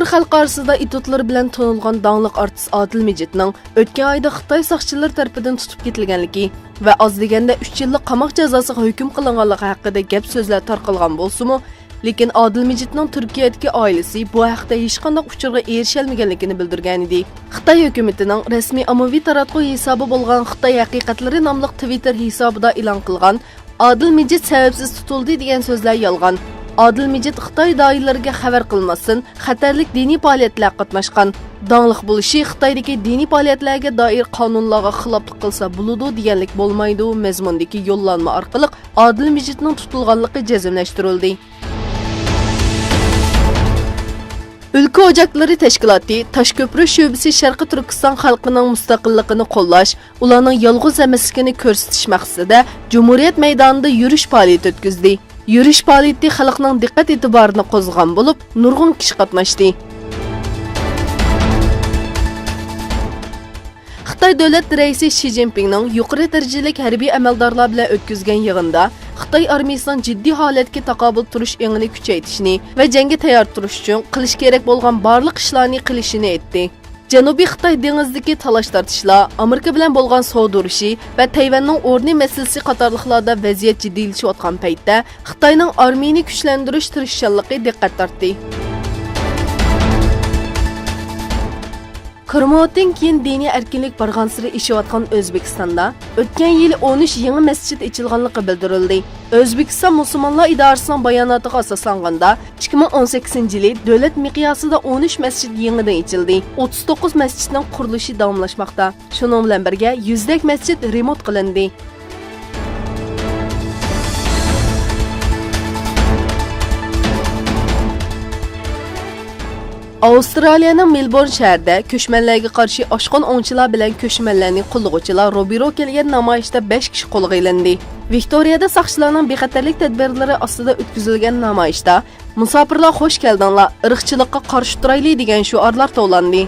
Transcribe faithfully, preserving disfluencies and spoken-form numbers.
خەلق ئارىسىدا ئېتيۇدلىرى بىلەن تونۇلغان داڭلىق ئارتىس ئادىل مىجىتنىڭ ئۆتكەن ئايدا خىتاي ساقچىلىرى تەرىپىدىن تۇتۇپ كېتىلگەنلىكى ۋە ئاز دېگەندە ئۈچ يىللىق قاماق جازاسىغا ھۆكۈم قىلىنغانلىقى ھەققىدە گەپ سۆزلەر تارقالغان بولسىمۇ، لېكىن ئادىل مىجىتنىڭ تۈركىيەدىكى ئائىلىسى بۇ ھەقتە ھېچقانداق ئۇچۇرغا ئېرىشەلمىگەنلىكىنى بىلدۈرگەنىدى. خىتاي ھۆكۈمىتىنىڭ رەسمىي ئاممىۋى تاراتقۇ ھېسابى بولغان خىتاي ھەقىقەتلىرى ناملىق تىۋىتتېر ھېسابىدا ئېلان قىلغان «ئادىل مىجىت سەۋەبسىز تۇتۇلدى» دېگەن سۆزلەر يالغان. ئادىل مىجىت خىتاي دائىرىلىرىگە خەۋەر قىلماستىن، خەتەرلىك دىنىي پائالىيەتلەرگە قاتناشقان. داڭلىق بولۇشى خىتايدىكى دىنىي پائالىيەتلەرگە دائىر قانۇنلارغا خىلاپلىق قىلسا بولىدۇ دېگەنلىك بولمايدۇ مەزمۇندىكى يوللانما ئارقىلىق ئادىل مىجىتنىڭ تۇتۇلغانلىقى جەزملەشتۈرۈلدى. ئۈلكە ئوچاكلىرى تەشكىلاتى تاشكۆپۈر شۆبىسى شەرقىي تۈركىستان خەلقىنىڭ مۇستەقىللىقىنى قوللاش، ئۇلارنىڭ يالغۇز ئەمەسلىكىنى كۆرسىتىش مەقسىتىدە جۇمھۇرىيەت مەيدانىدا يۈرۈش پائالىيىتى ئۆتكۈزدى. يۈرۈش پائالىيىتى خەلقنىڭ دىققەت ئېتىبارىنى قوزغىغان بولۇپ، نۇرغۇن كىشى قاتناشتى. خىتاي دۆلەت رەئىسى شى جىنپىڭنىڭ يۇقىرى دەرىجىلىك ھەربىي ئەمەلدارلار بىلەن ئۆتكۈزگەن يىغىنىدا خىتاي ئارمىيىسىنىڭ جىددىي ھالەتكە تاقابىل تۇرۇش ئېڭىنى كۈچەيتىشنى ۋە جەڭگە تەييار تۇرۇش ئۈچۈن قىلىش كېرەك بولغان بارلىق ئىشلارنى قىلىشىنى ئېيتتى. جەنۇبىي خىتاي دېڭىزىدىكى تالاش-تارتىشلار ئامېرىكا بىلەن بولغان سودا ئۇرۇشى ۋە تەيۋەننىڭ ئورنى مەسىلىسى قاتارلىقلاردا ۋەزىيەت جىددىيلىشىۋاتقان پەيتتە، خىتاينىڭ ئارمىيىنى كۈچلەندۈرۈش تىرىشچانلىقى دىققەت تارتتى. كىرىموتتىن كېيىن دىنىي ئەركىنلىك بارغانسېرى ئېشىۋاتقان ئۆزبېكىستاندا ئۆتكەن يىلى ئون ئۈچ يېڭى مەسچىت ئېچىلغانلىقى بىلدۈرۈلدى. ئۆزبېكىستان مۇسۇلمانلار ئىدارىسىنىڭ باياناتىغا ئاساسلانغاندا، ئىككى مىڭ ئون سەككىزىنچى يىلى دۆلەت مىقياسىدا ئون ئۈچ مەسچىت يېڭىدىن ئېچىلدى، ئوتتۇز توققۇز مەسچىتنىڭ قۇرۇلۇشى داۋاملاشماقتا. شۇنىڭ بىلەن بىرگە، يۈزدەك مەسچىت رېمونت قىلىندى. ئاۋسترالىيەنىڭ مېلبورن شەھىرىدە كۆچمەنلەرگە قارشى ئاشقان ئوڭچىلار بىلەن كۆچمەنلەرنى قوللىغۇچىلار روبىرو كەلگەن نامايىشتا بەش كىشى قولغا ئېلىندى. ۋىكتورىيەدە ساقچىلارنىڭ بىخەتەرلىك تەدبىرلىرى ئاستىدا ئۆتكۈزۈلگەن نامايىشتا، «مۇساپىرلار، خوش كەلدىڭلار، ئىرقچىلىققا قارشى تۇرايلى» دېگەن شوئارلار توۋلاندى.